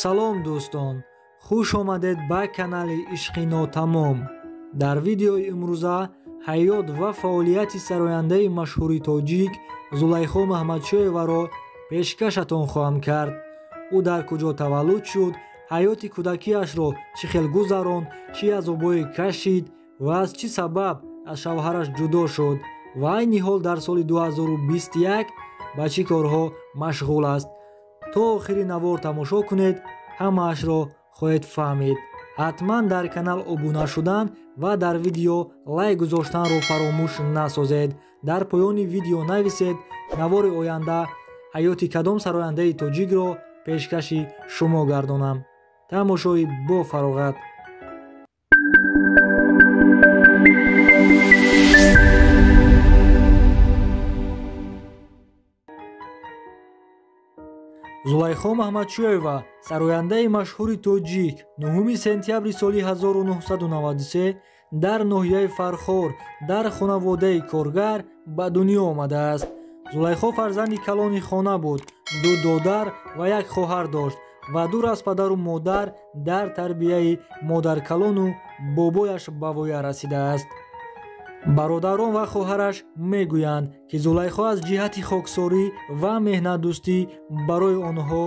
Салом дӯстон, хуш омадед ба канали Ишқи нотамом. Дар видеои имрӯза ҳаёт ва фаъолияти сарояндаи машҳури тоҷик Зулайхо Маҳмадшоеваро пешкашатон хоҳам кард. Ӯ дар куҷо таваллуд шуд, ҳаёти кӯдакиашро чӣ хел гузаронд, чӣ азобое кашид ва аз чӣ сабаб аз шавҳараш ҷудо шуд ва айни ҳол дар соли 2021 ба чӣ корҳо машғул аст. То охири навор тамошо кунед, ҳамаашро хоҳед фаҳмид. Ҳатман дар канал обуна шудан ва дар видео лайк гузоштанро фаромӯш насозед. Дар поёни видео нависед навори оянда ҳаёти кадом сарояндаи тоҷикро пешкаши шумо гардонам. Тамошои бо фароғат. Зулайхо Маҳмадшоева, сарояндаи машҳури тоҷик, 9 сентябри соли 1993 дар ноҳияи Фархор дар хонаводаи коргар ба дунё омадааст. Зулайхо фарзанди калони хона буд, ду додар ва як хоҳар дошт ва дур аз падару модар дар тарбияи модаркалону бобояш ба воя расидааст. Бародарон ва хоҳараш мегӯянд, ки Зулайхо аз ҷиҳати хоксорӣ ва меҳнатдӯстӣ барои онҳо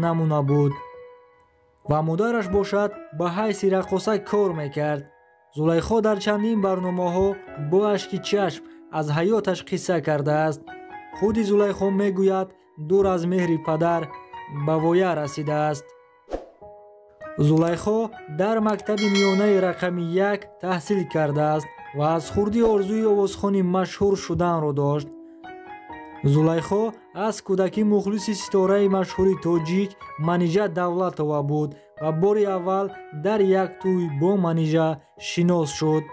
намуна буд ва модараш бошад ба ҳайси раққоса кор мекард. Зулайхо дар чандин барномаҳо бо ашки чашм аз ҳаёташ қисса кардааст. Худи Зулайхо мегӯяд, дур аз меҳри падар ба воя расидааст. Зулайхо дар мактаби миёнаи рақами 1 таҳсил кардааст ва аз хурдӣ орзуи овозхони машҳур шуданро дошт. Зулайхо аз кӯдакӣ мухлиси ситораи машҳури тоҷик Манижа Давлатова буд ва бори аввал дар як тӯй бо Манижа шинос шуд.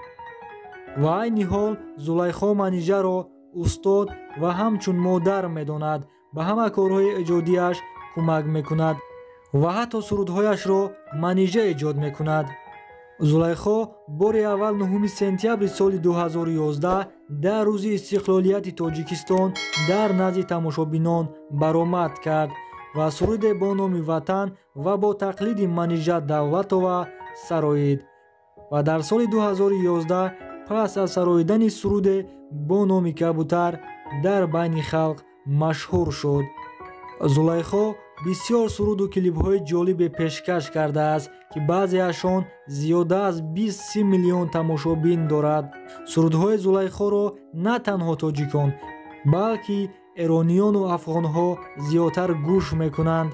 Ва айни ҳол Зулайхо Манижаро устод ва ҳамчун модар медонад, ба ҳама корҳои эҷодиаш кӯмак мекунад ва ҳатто сурудҳояшро Манижа эҷод мекунад. Зулайхо бори аввал 9 сентябри соли 2011 дар рӯзи истиқлолияти Тоҷикистон дар назди тамошобинон баромад кард ва суруде бо номи Ватан ва бо тақлиди Манижа Давлатова сароид. Ва дар соли 2011 пас аз сароидани суруде бо номи Кабутар дар байни халқ машҳур шуд. Зулайхо бисёр суруду клипҳои ҷолибе пешкаш кардааст, ки баъзеашон зиёда аз 23 миллион тамошобин дорад. Сурудҳои Зулайхоро на танҳо тоҷикон, балки эрониёну афғонҳо зиёдтар гӯш мекунанд.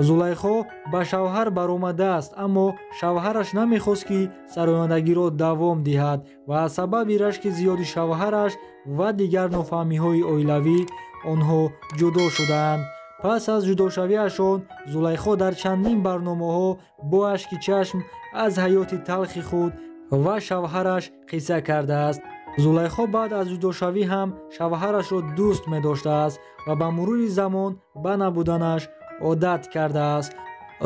Зулайхо ба шавҳар баромадааст, аммо шавҳараш намехост, ки сарояндагиро давом диҳад ва аз сабаби рашки зиёди шавҳараш ва дигар нофаҳмиҳои оилавӣ онҳо ҷудо шудаанд. Пас аз ҷудошавиашон Зулайхо дар чандин барномаҳо бо ашки чашм аз ҳаёти талхи худ ва шавҳараш қисса кардааст. Зулайхо баъд аз ҷудошавӣ ҳам шавҳарашро дӯст медоштааст ва ба мурури замон ба набуданаш одат кардааст.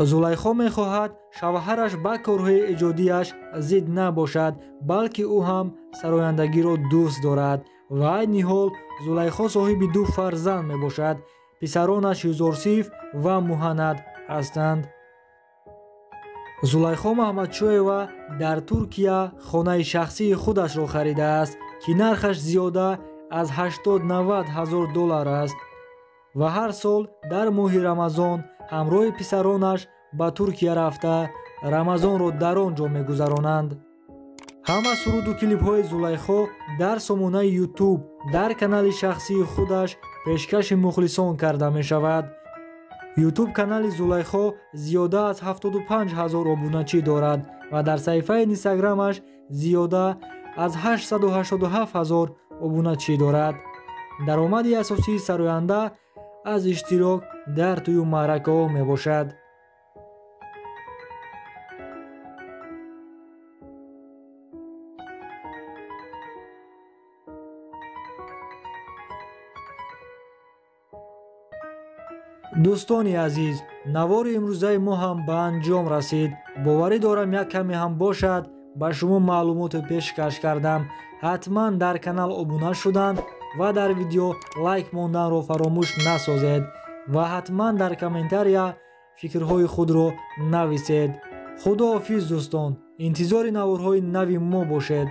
Зулайхо мехоҳад шавҳараш ба корҳои эҷодиаш зид набошад, балки ӯ ҳам сарояндагиро дӯст дорад. Ва айни ҳол Зулайхо соҳиби ду фарзанд мебошад. Писаронаш Юзорсиф ва Муҳаннад ҳастанд. Зулайхо Маҳмадшоева дар Туркия хонаи шахсии худашро харидааст, ки нархаш зиёда аз 80-90 ҳазор доллар аст ва ҳар сол дар моҳи Рамазон ҳамроҳи писаронаш ба Туркия рафта Рамазонро дар он ҷо мегузаронанд. Ҳама суруду клипҳои Зулайхо дар сомонаи YouTube дар канали шахсии худаш пешкаши мухлисон карда мешавад. YouTube канали Зулайхо зиёда аз 75 ҳазор обуначӣ дорад ва дар саҳифаи Инстаграмаш зиёда аз 887 ҳазор обуначӣ дорад. Даромади асосии сароянда аз иштирок дар тӯю маъракаҳо мебошад. Дӯстони азиз, навори имрӯзаи мо ҳам ба анҷом расид. Боварӣ дорам як каме ҳам бошад ба шумо маълумоте пешкаш кардам. Ҳатман дар канал обуна шудан ва дар видео лайк монданро фаромӯш насозед. Ва ҳатман дар комментария фикрҳои худро нависед. Худоҳофиз, дӯстон, интизори наворҳои нави мо бошед.